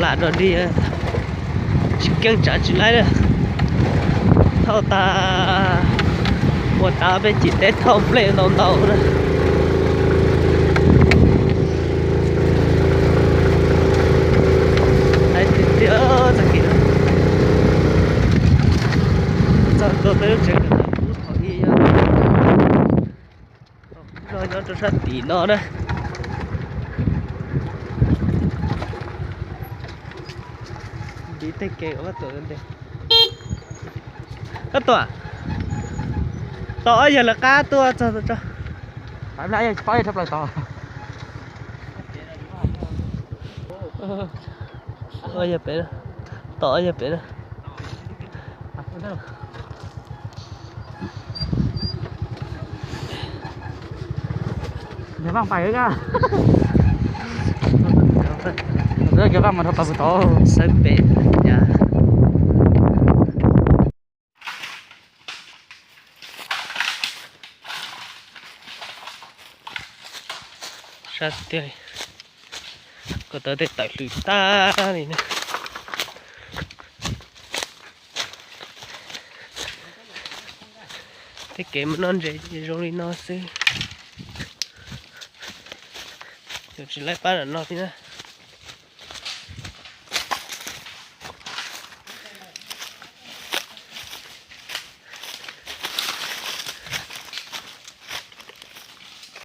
Tsav no dig, tsis keej tsav tsis laib na. Thauj tas, ua tas peb cim teb thauj nplej ntau ntau na. Laib tiag tiag txoj kev no. Txog ntua peb lub tsev kawm ntawv kub thaum ub yog, no nyob rau sab tim no na. Ntiv tej kev ua tuam nte. Koj tuam, tos ob yawg lawv qab tuaj txog tso. Ob yawg pem, tos ob yawg pem na. Vaj pais, vaj mas rau pas puag tod. Sab pem, ya. Sab tiag li, ko taw tej tawm hlwm tag li na. Tej kev mus noj ntses ces zoo li no xwb. Yus tsis laib pab nram no thiab na.